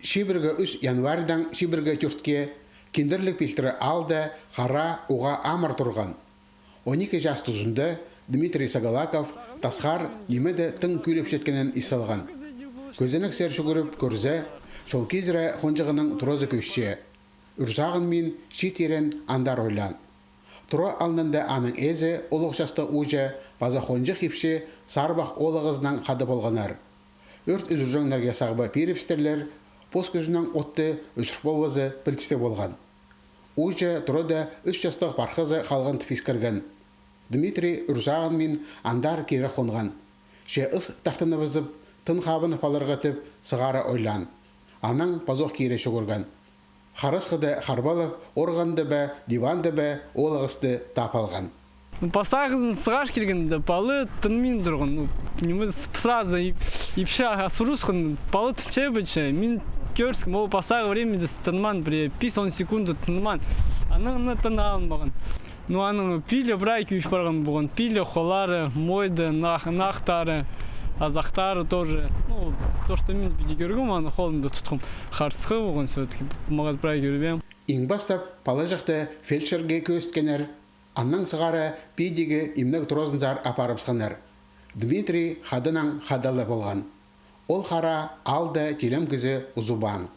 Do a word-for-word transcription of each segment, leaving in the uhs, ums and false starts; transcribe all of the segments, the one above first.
Чибіргі ӱс январьдаң чибіргі тӧртке Киндірлік Пилтірі аалда хара уғаа амыр турған. Он ікі час тузында Дмитрий Сагалаков тасхар ниме дее тың кӧлепчеткенін ис салған. Кӧзенексер чӱгӱріп кӧрзе, чол кизіре хонҷығының туразы кӧсче. Ӱр сағын мин чиит тиреен андар ойлаан. Тура алнында аның ээзі, улуғ частығ ууҷа, паза хонҷых ипчі сарбах оолағызынаң хада полғаннар. Ӧрт ӱзӱрҷеңнерге сағба пирібістірлер, пос кӱзінең отты ӱзӱр полбазы пілдістіг полған. Ууҷа тура даа ӱс частығ пархазы халған тіп искірген. Дмитрий ӱр сағын мин андар кире хонған. Че ыс тартыныбызып, тын хабынып аларға тіп сығара ойлаан. Анаң пазох кире чӱгӱрген. Харасхыда харбалып, органды ба, диванды ба, оолағызын таап алған. Ну, пасағызын сығар килгенде, пала тынмин турған. Ну, ниме, с-, сразу ип-, ипчі асырысхан, пала тынча ба че. Мин кӧрчем, ол пасағы времяда тынмаан, пір пис-он секунда тынмаан. Анаң на тына алмаған. Ну, аның пилі прай кӧй парған полған. Пилі, холлары, мойды, нах-, нахтары, азахтары тоже. Ну, то, что мин пиди кӧргем, аны холымда тутхам. Харысхы полған всё-таки. Мағат прай кӧрбеем. Иң пастап палаҷахты фельдшерге кӧзіткеннер, аннаң сығара пидігі имнег туразынзар апарыбысханнар. Дмитрий хаданаң хада ла полған. Ол хара аалда тилем кізі узубаан.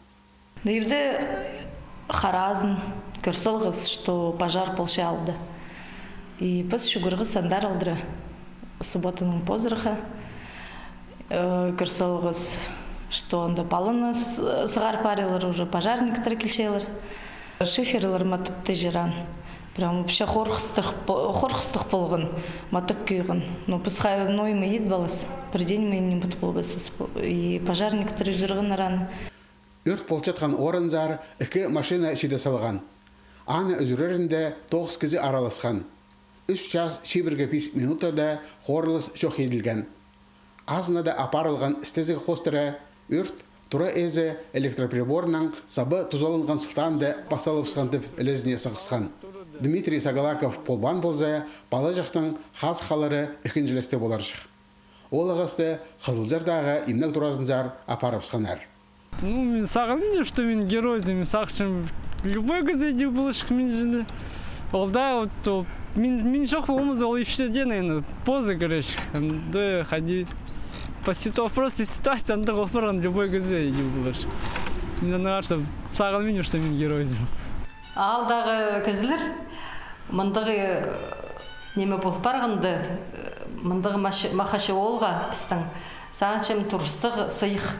Ибде харазын, кӧр салғас, что пожар полча аалда. И піс чӱгӱргебіс андар алдыра. Субботаның позырахха. Э, кӧр салғас, что анда паланы с-, сығар парирлар, уже пожарниктер килчелер. Шиферлер матап тіҷераан. Прям вообще хорғыстығ по-, хорғыстығ полған, матап кӧйген. Ну, піс хай ноо ниме ит полбас. Пір дее ниме ит полбас. И пожарниктер ӱзӱргеннер аны. Ӧрт полчатхан орынзар ікі машина чиде салған. Аны ӱзӱрерінде тоғыс кізі араласхан. Ӱс час чибіргі пис минутада хорылыс чох иділген. Азынада апарылған істезіг хоостыра ӧрт тура ээзі электроприборнаң саба тузаланған сылтаанда пас салыбысхан тіп ілезіне сығысхан. Дмитрий Сагалаков полбаан полза, палаҷахтың хазых халары ікінҷілесте поларҷых. Оолағызын Хызылчардағы имнег туразынзар апарыбысханнар. Ну, мин сағынминчам, что мин геройзым, мин сағынчам, любой кізі идіп поларҷых, мин чіли. Ол даа, вот, ол, мин, мин чох полбаза, ол ипчі дее, наверное, позы кірерҷік. Анда хайди по ситу-, просто ситуация андағ пол парған, любой кізі идіп поларҷых. Мин аннаңар сағынминчам, что мин геройзым. Аалдағы кізілер мындағ, э, ниме пол парғанда, э, мындағ мах-, махачы оолға пістің, сағынчам, турыстығ сыйых,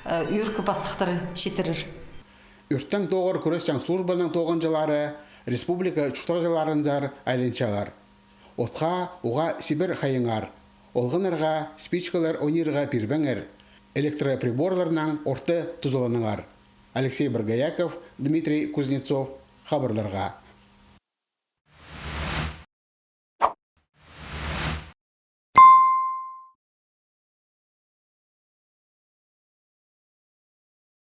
э, ӧӧркі пастыхтар читірер. Ӧрттең тоғыр кӱресчең службаның тоғынҷылары республика чуртағҷыларынзар айланчалар. Отха уғаа Сибирь хайииңар, олғаннарға спичкалар ойнирға пирбеңер, электроприборларнаң орта тузаланыңар. Алексей Боргояков, Дмитрий Кузнецов, хабарларға.